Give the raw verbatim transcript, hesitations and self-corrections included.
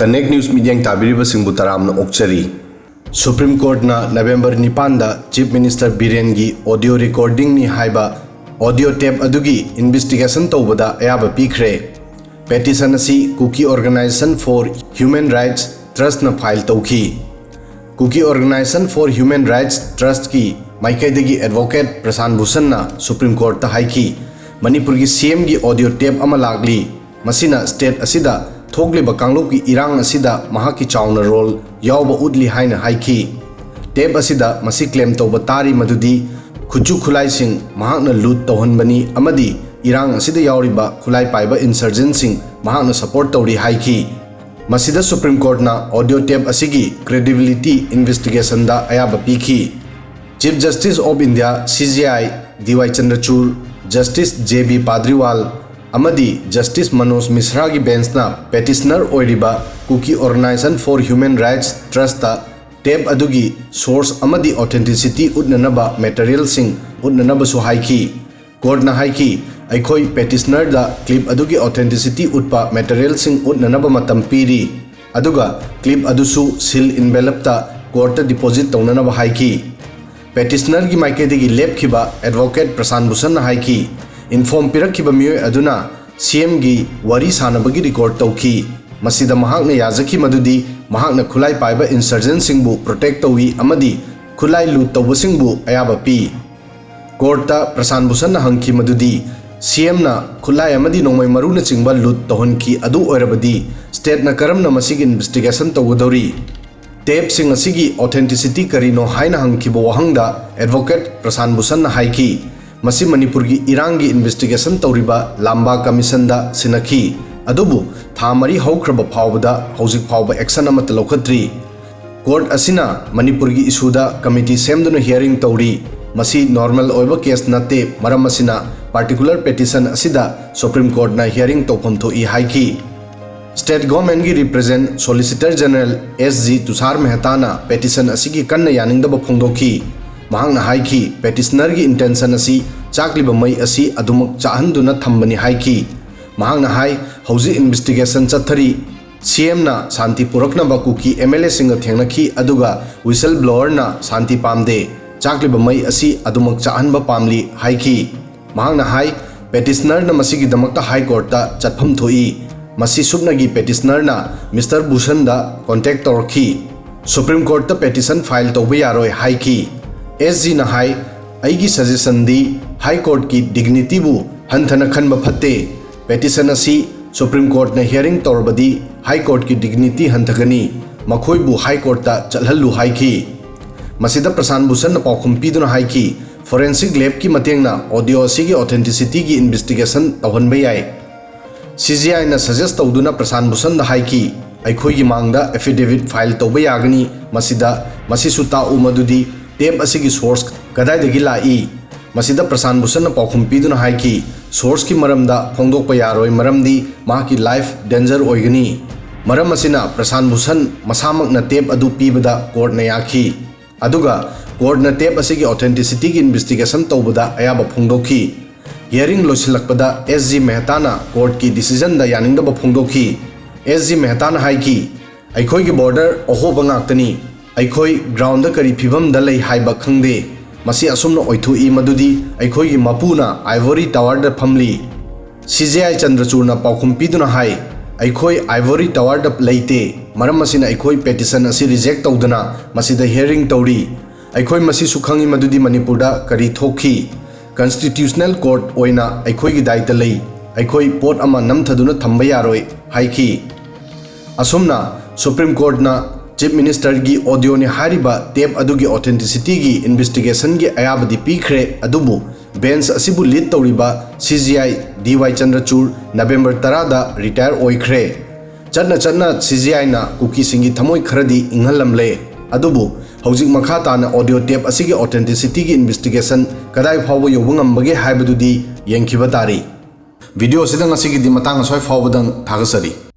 Connect News ꯃꯤꯠꯌꯦꯡ ꯇꯥꯕꯤꯔꯤꯕꯁꯤꯡꯕꯨ ꯇꯔꯥꯝꯅ ꯑꯣꯛꯆꯔꯤ꯫ Supreme ꯀꯣꯔꯠꯅ November ꯅꯤꯄꯥꯟꯗ ꯆꯤꯐ ꯃꯤꯅꯤꯁꯇꯔ ꯕꯤꯔꯦꯟꯒꯤ ꯑꯣꯗꯤꯑꯣ ꯔꯦꯀꯣꯔꯗꯤꯡꯅꯤ ꯍꯥꯏꯕ ꯑꯣꯗꯤꯑꯣ ꯇꯦꯞ ꯑꯗꯨꯒꯤ ꯏꯟꯚꯦꯁꯇꯤꯒꯦꯁꯟ ꯇꯧꯕꯗ ꯑꯌꯥꯕ ꯄꯤꯈ꯭ꯔꯦ꯫ ꯄꯦꯇꯤꯁꯟ ꯑꯁꯤ Kuki organisation for human rights ꯇ꯭ꯔꯁꯠꯅ ꯐꯥꯏꯜ ꯇꯧꯈꯤ꯫ Kuki organisation for human rights ꯇ꯭ꯔꯁꯠꯀꯤ ꯃꯥꯏꯀꯩꯗꯒꯤ ꯑꯦꯗꯚꯣꯀꯦꯠ ꯄ꯭ꯔꯁꯥꯟ ꯚꯨꯁꯟꯅ ꯁꯨꯄ꯭ꯔꯤꯝ ꯀꯣꯔꯠꯇ ꯍꯥꯏꯈꯤ, ꯃꯅꯤꯄꯨꯔꯒꯤ ꯁꯤ ꯑꯦꯝꯒꯤ ꯑꯣꯗꯤꯑꯣ ꯇꯦꯞ ꯑꯃ ꯂꯥꯛꯂꯤ, ꯃꯁꯤꯅ ꯁ꯭ꯇꯦꯠ ꯑꯁꯤꯗ ꯊꯣꯛꯂꯤꯕ ꯀꯥꯡꯂꯨꯞꯀꯤ ꯏꯔꯥꯡ ꯑꯁꯤꯗ ꯃꯍꯥꯛꯀꯤ ꯆꯥꯎꯅ ꯔꯣꯜ ꯌꯥꯎꯕ ꯎꯠꯂꯤ ꯍꯥꯏꯅ ꯍꯥꯏꯈꯤ꯫ ꯇꯦꯞ ꯑꯁꯤꯗ ꯃꯁꯤ ꯀ꯭ꯂꯦꯝ ꯇꯧꯕ ꯇꯥꯔꯤ ꯃꯗꯨꯗꯤ ꯈꯨꯠꯁꯨ ꯈꯨꯠꯂꯥꯏꯁꯤꯡ ꯃꯍꯥꯛꯅ ꯂꯨꯠ ꯇꯧꯍꯟꯕꯅꯤ ꯑꯃꯗꯤ ꯏꯔꯥꯡ ꯑꯁꯤꯗ ꯌꯥꯎꯔꯤꯕ ꯈꯨꯠꯂꯥꯏ ꯄꯥꯏꯕ ꯏꯟꯁꯔꯖꯦꯟꯁꯤꯡ ꯃꯍꯥꯛꯅ ꯁꯄꯣꯔꯠ ꯇꯧꯔꯤ ꯍꯥꯏꯈꯤ꯫ ꯃꯁꯤꯗ ꯁꯨꯄ꯭ꯔꯤꯝ ꯀꯣꯔꯠꯅ ꯑꯣꯗꯤꯑꯣ ꯇꯦꯞ ꯑꯁꯤꯒꯤ ꯀ꯭ꯔꯦꯗꯤꯕꯤꯂꯤꯇꯤ ꯏꯟꯚꯦꯁꯇꯤꯒꯦꯁꯟꯗ ꯑꯌꯥꯕ ꯄꯤꯈꯤ꯫ Chief justice of India, C J I, D Y Chandrachud, justice J B Pardiwala ꯑꯃꯗꯤ ꯖꯁꯇꯤꯁ ꯃꯅꯣꯖ ꯃꯤꯁ꯭ꯔꯥꯒꯤ ꯕꯦꯟꯆꯅ ꯄꯦꯇꯤꯁꯅꯔ ꯑꯣꯏꯔꯤꯕ Kuki organisation for human rights trust tape ꯑꯗꯨꯒꯤ ꯁꯣꯔꯁ ꯑꯃꯗꯤ ꯑꯣꯊꯦꯟꯇꯤꯁꯤꯇꯤ ꯎꯠꯅꯅꯕ ꯃꯦꯇꯔꯤꯌꯦꯜꯁꯤꯡ ꯎꯠꯅꯅꯕꯁꯨ ꯍꯥꯏꯈꯤ꯫ ꯀꯣꯔꯠꯅ ꯍꯥꯏꯈꯤ, ꯑꯩꯈꯣꯏ ꯄꯦꯇꯤꯁꯅꯔꯗ ꯀ꯭ꯂꯤꯞ ꯑꯗꯨꯒꯤ ꯑꯣꯊꯦꯟꯇꯤꯁꯤꯇꯤ ꯎꯠꯄ ꯃꯦꯇꯔꯤꯌꯦꯜꯁꯤꯡ ꯎꯠꯅꯅꯕ ꯃꯇꯝ ꯄꯤꯔꯤ, ꯑꯗꯨꯒ ꯀ꯭ꯂꯤꯞ ꯑꯗꯨꯁꯨ ꯁꯤꯜ ꯏꯟꯚꯦꯂꯞꯇ ꯀꯣꯔꯠꯇ ꯗꯤꯄꯣꯖꯤꯠ ꯇꯧꯅꯅꯕ ꯍꯥꯏꯈꯤ꯫ ꯄꯦꯇꯤꯁꯅꯔꯒꯤ ꯃꯥꯏꯀꯩꯗꯒꯤ ꯂꯦꯞꯈꯤꯕ ꯑꯦꯗꯚꯣꯀꯦꯠ ꯄ꯭ꯔꯁꯥꯟ ꯚꯨꯁꯟꯅ ꯍꯥꯏꯈꯤ, ꯏꯟꯐꯣꯔꯝ ꯄꯤꯔꯛꯈꯤꯕ ꯃꯤꯑꯣꯏ ꯑꯗꯨꯅ ꯁꯤ ꯑꯦꯝꯒꯤ ꯋꯥꯔꯤ ꯁꯥꯅꯕꯒꯤ ꯔꯦꯀꯣꯔꯗ ꯇꯧꯈꯤ꯫ ꯃꯁꯤꯗ ꯃꯍꯥꯛꯅ ꯌꯥꯖꯈꯤ ꯃꯗꯨꯗꯤ ꯃꯍꯥꯛꯅ ꯈꯨꯠꯂꯥꯏ ꯄꯥꯏꯕ ꯏꯟꯁꯔꯖꯦꯟꯁꯤꯡꯕꯨ ꯄ꯭ꯔꯣꯇꯦꯛ ꯇꯧꯏ ꯑꯃꯗꯤ ꯈꯨꯠꯂꯥꯏ ꯂꯨꯠ ꯇꯧꯕꯁꯤꯡꯕꯨ ꯑꯌꯥꯕ ꯄꯤ꯫ ꯀꯣꯔꯠꯇ ꯄ꯭ꯔꯁꯥꯟ ꯚꯨꯁꯟꯅ ꯍꯪꯈꯤ ꯃꯗꯨꯗꯤ ꯁꯤ ꯑꯦꯝꯅ ꯈꯨꯠꯂꯥꯏ ꯑꯃꯗꯤ ꯅꯣꯡꯃꯩ ꯃꯔꯨꯅꯆꯤꯡꯕ ꯂꯨꯠ ꯇꯧꯍꯟꯈꯤ ꯑꯗꯨ ꯑꯣꯏꯔꯕꯗꯤ ꯁ꯭ꯇꯦꯠꯅ ꯀꯔꯝꯅ ꯃꯁꯤꯒꯤ ꯏꯟꯚꯦꯁꯇꯤꯒꯦꯁꯟ ꯇꯧꯒꯗꯧꯔꯤ? ꯇꯦꯞꯁꯤꯡ ꯑꯁꯤꯒꯤ ꯑꯣꯊꯦꯟꯇꯤꯁꯤꯇꯤ ꯀꯔꯤꯅꯣ ꯍꯥꯏꯅ ꯍꯪꯈꯤꯕ ꯋꯥꯍꯪꯗ ꯑꯦꯗꯚꯣꯀꯦꯠ ꯄ꯭ꯔꯁꯥꯟ ꯚꯨꯁꯟꯅ ꯍꯥꯏꯈꯤ, ꯃꯁꯤ ꯃꯅꯤꯄꯨꯔꯒꯤ ꯏꯔꯥꯡꯒꯤ ꯏꯟꯚꯦꯁꯇꯤꯒꯦꯁꯟ ꯇꯧꯔꯤꯕ ꯂꯥꯝꯕꯥ ꯀꯃꯤꯁꯟꯗ ꯁꯤꯟꯅꯈꯤ, ꯑꯗꯨꯕꯨ ꯊꯥ ꯃꯔꯤ ꯍꯧꯈ꯭ꯔꯕ ꯐꯥꯎꯕꯗ ꯍꯧꯖꯤꯛ ꯐꯥꯎꯕ ꯑꯦꯛꯁꯟ ꯑꯃꯠꯇ ꯂꯧꯈꯠꯇ꯭ꯔꯤ꯫ ꯀꯣꯔꯠ ꯑꯁꯤꯅ ꯃꯅꯤꯄꯨꯔꯒꯤ ꯏꯁꯨꯗ ꯀꯃꯤꯇꯤ ꯁꯦꯝꯗꯨꯅ ꯍꯤꯌꯔꯤꯡ ꯇꯧꯔꯤ꯫ ꯃꯁꯤ ꯅꯣꯔꯃꯦꯜ ꯑꯣꯏꯕ ꯀꯦꯁ ꯅꯠꯇꯦ, ꯃꯔꯝ ꯑꯁꯤꯅ ꯄꯥꯔꯇꯤꯀꯨꯂꯔ ꯄꯦꯇꯤꯁꯟ ꯑꯁꯤꯗ ꯁꯨꯄ꯭ꯔꯤꯝ ꯀꯣꯔꯠꯅ ꯍꯤꯌꯔꯤꯡ ꯇꯧꯐꯝ ꯊꯣꯛꯏ ꯍꯥꯏꯈꯤ꯫ ꯁ꯭ꯇꯦꯠ ꯒꯣꯔꯃꯦꯟꯒꯤ ꯔꯤꯄ꯭ꯔꯖꯦꯟ ꯁꯣꯂꯤꯁꯤꯇꯔ ꯖꯦꯅꯔꯦꯜ ꯑꯦꯁ ꯖꯤ ꯇꯨꯁꯥꯔ ꯃꯦꯍꯇꯥꯅ ꯄꯦꯇꯤꯁꯟ ꯑꯁꯤꯒꯤ ꯀꯟꯅ ꯌꯥꯅꯤꯡꯗꯕ ꯐꯣꯡꯗꯣꯛꯈꯤ꯫ ꯃꯍꯥꯛꯅ ꯍꯥꯏꯈꯤ, ꯄꯦꯇꯤꯁꯅꯔꯒꯤ ꯏꯟꯇꯦꯟꯁꯟ ꯑꯁꯤ ꯆꯥꯛꯂꯤꯕ ꯃꯩ ꯑꯁꯤ ꯑꯗꯨꯃꯛ ꯆꯥꯛꯍꯟꯗꯨꯅ ꯊꯝꯕꯅꯤ ꯍꯥꯏꯈꯤ꯫ ꯃꯍꯥꯛꯅ ꯍꯥꯏ, ꯍꯧꯖꯤꯛ ꯏꯟꯚꯦꯁꯇꯤꯒꯦꯁꯟ ꯆꯠꯊꯔꯤ꯫ ꯁꯤ ꯑꯦꯝꯅ ꯁꯥꯟꯇꯤ ꯄꯨꯔꯛꯅꯕ ꯀꯨꯀꯤ ꯑꯦꯝ ꯑꯦꯜ ꯑꯦꯁꯤꯡꯒ ꯊꯦꯡꯅꯈꯤ, ꯑꯗꯨꯒ whistleblowerꯅ ꯁꯥꯟꯇꯤ ꯄꯥꯝꯗꯦ, ꯆꯥꯛꯂꯤꯕ ꯃꯩ ꯑꯁꯤ ꯑꯗꯨꯃꯛ ꯆꯥꯛꯍꯟꯕ ꯄꯥꯝꯂꯤ ꯍꯥꯏꯈꯤ꯫ ꯃꯍꯥꯛꯅ ꯍꯥꯏ, petitionerꯅ ꯃꯁꯤꯒꯤꯗꯃꯛꯇ High Courtꯇ ꯆꯠꯐꯝ ꯊꯣꯛꯏ꯫ ꯃꯁꯤ ꯁꯨꯞꯅꯒꯤ petitionerꯅ Mister ꯚꯨꯁꯟꯗ contact ꯇꯧꯔꯛꯈꯤ꯫ Supreme Courtꯇ petition file ꯇꯧꯕ ꯌꯥꯔꯣꯏ ꯍꯥꯏꯈꯤ꯫ ꯑꯦꯁ ꯖꯤꯅ ꯍꯥꯏ, "ꯑꯩꯒꯤ suggestionꯗꯤ High Courtꯀꯤ dignityꯕꯨ ꯍꯟꯊꯅ ꯈꯟꯕ ꯐꯠꯇꯦ꯫ Petition ꯑꯁꯤ Supreme Courtꯅ hearing ꯇꯧꯔꯕꯗꯤ High Courtꯀꯤ dignity ꯍꯟꯊꯒꯅꯤ꯫ ꯃꯈꯣꯏꯕꯨ High Courtꯇ ꯆꯠꯍꯜꯂꯨ" ꯍꯥꯏꯈꯤ꯫ ꯃꯁꯤꯗ ꯄ꯭ꯔꯁꯥꯟ ꯚꯨꯁꯟꯅ ꯄꯥꯎꯈꯨꯝ ꯄꯤꯗꯨꯅ ꯍꯥꯏꯈꯤ, "Forensic labꯀꯤ ꯃꯇꯦꯡꯅ audio ꯑꯁꯤꯒꯤ authenticityꯒꯤ investigation ꯇꯧꯍꯟꯕ ꯌꯥꯏ"꯫ ꯁꯤ ꯖꯤ ꯑꯥꯏꯅ suggest ꯇꯧꯗꯨꯅ ꯄ꯭ꯔꯁꯥꯟ ꯚꯨꯁꯟꯗ ꯍꯥꯏꯈꯤ, "ꯑꯩꯈꯣꯏꯒꯤ ꯃꯥꯡꯗ affidavit file ꯇꯧꯕ ꯌꯥꯒꯅꯤ꯫ ꯃꯁꯤꯗ, ꯃꯁꯤꯁꯨ ꯇꯥꯛꯎ ꯃꯗꯨꯗꯤ tape ꯑꯁꯤꯒꯤ source ꯀꯗꯥꯏꯗꯒꯤ ꯂꯥꯛꯏ?" ꯃꯁꯤꯗ ꯄ꯭ꯔꯁꯥꯟ ꯚꯨꯁꯟꯅ ꯄꯥꯎꯈꯨꯝ ꯄꯤꯗꯨꯅ ꯍꯥꯏꯈꯤ, "Sourceꯀꯤ ꯃꯔꯝꯗ ꯐꯣꯡꯗꯣꯛꯄ ꯌꯥꯔꯣꯏ, ꯃꯔꯝꯗꯤ ꯃꯍꯥꯛꯀꯤ life danger ꯑꯣꯏꯒꯅꯤ꯫ ꯃꯔꯝ ꯑꯁꯤꯅ ꯄ꯭ꯔꯁꯥꯟ ꯚꯨꯁꯟ ꯃꯁꯥꯃꯛꯅ tape ꯑꯗꯨ ꯄꯤꯕꯗ courtꯅ ꯌꯥꯈꯤ꯫ ꯑꯗꯨꯒ courtꯅ tape ꯑꯁꯤꯒꯤ authenticityꯒꯤ investigation ꯇꯧꯕꯗ ꯑꯌꯥꯕ ꯐꯣꯡꯗꯣꯛꯈꯤ꯫ Hearing ꯂꯣꯏꯁꯤꯜꯂꯛꯄꯗ ꯑꯦꯁ ꯖꯤ ꯃꯦꯍꯇꯥꯅ courtꯀꯤ decisionꯗ ꯌꯥꯅꯤꯡꯗꯕ ꯐꯣꯡꯗꯣꯛꯈꯤ꯫ ꯑꯦꯁ ꯖꯤ ꯃꯦꯍꯇꯥꯅ ꯍꯥꯏꯈꯤ, "ꯑꯩꯈꯣꯏꯒꯤ border ꯑꯍꯣꯕ ꯉꯥꯛꯇꯅꯤ꯫ ꯑꯩꯈꯣꯏ groundꯗ ꯀꯔꯤ ꯐꯤꯚꯝꯗ ꯂꯩ ꯍꯥꯏꯕ ꯈꯪꯗꯦ꯫ ꯃꯁꯤ ꯑꯁꯨꯝꯅ ꯑꯣꯏꯊꯣꯛꯏ ꯃꯗꯨꯗꯤ ꯑꯩꯈꯣꯏꯒꯤ ꯃꯄꯨꯅ ivory towerꯗ ꯐꯝꯂꯤ"꯫ ꯁꯤ ꯖꯤ ꯑꯥꯏ ꯆꯟꯗ꯭ꯔꯆꯨꯔꯅ ꯄꯥꯎꯈꯨꯝ ꯄꯤꯗꯨꯅ ꯍꯥꯏ, "ꯑꯩꯈꯣꯏ ivory towerꯗ ꯂꯩꯇꯦ꯫ ꯃꯔꯝ ꯑꯁꯤꯅ ꯑꯩꯈꯣꯏ petition ꯑꯁꯤ reject ꯇꯧꯗꯨꯅ ꯃꯁꯤꯗ hearing ꯇꯧꯔꯤ꯫ ꯑꯩꯈꯣꯏ ꯃꯁꯤꯁꯨ ꯈꯪꯏ ꯃꯗꯨꯗꯤ ꯃꯅꯤꯄꯨꯔꯗ ꯀꯔꯤ ꯊꯣꯛꯈꯤ꯫ Constitutional court ꯑꯣꯏꯅ ꯑꯩꯈꯣꯏꯒꯤ ꯗꯥꯏꯇ ꯂꯩ꯫ ꯑꯩꯈꯣꯏ ꯄꯣꯠ ꯑꯃ ꯅꯝꯊꯗꯨꯅ ꯊꯝꯕ ꯌꯥꯔꯣꯏ" ꯍꯥꯏꯈꯤ꯫ ꯑꯁꯨꯝꯅ Supreme Courtꯅ Chief Ministerꯒꯤ audioꯅꯤ ꯍꯥꯏꯔꯤꯕ tape ꯑꯗꯨꯒꯤ authenticityꯒꯤ investigationꯒꯤ ꯑꯌꯥꯕꯗꯤ ꯄꯤꯈ꯭ꯔꯦ, ꯑꯗꯨꯕꯨ bench ꯑꯁꯤꯕꯨ lead ꯇꯧꯔꯤꯕ C J I D Y Chandrachud November ꯇꯔꯥꯗ retire ꯑꯣꯏꯈ꯭ꯔꯦ꯫ ꯆꯠꯅ ꯆꯠꯅ ꯁꯤ ꯖꯤ ꯑꯥꯏꯅ ꯀꯨꯀꯤꯁꯤꯡꯒꯤ ꯊꯃꯣꯏ ꯈꯔꯗꯤ ꯏꯪꯍꯜꯂꯝꯂꯦ, ꯑꯗꯨꯕꯨ ꯍꯧꯖꯤꯛ ꯃꯈꯥ ꯇꯥꯅ audio tape ꯑꯁꯤꯒꯤ authenticityꯒꯤ investigation ꯀꯗꯥꯏ ꯐꯥꯎꯕ ꯌꯧꯕ ꯉꯝꯕꯒꯦ ꯍꯥꯏꯕꯗꯨꯗꯤ ꯌꯦꯡꯈꯤꯕ ꯇꯥꯔꯤ꯫ Video ꯑꯁꯤꯗ ꯉꯁꯤꯒꯤꯗꯤ ꯃꯇꯥꯡ ꯑꯁ꯭ꯋꯥꯏ ꯐꯥꯎꯕꯗꯪ꯫ ꯊꯥꯒꯠꯆꯔꯤ꯫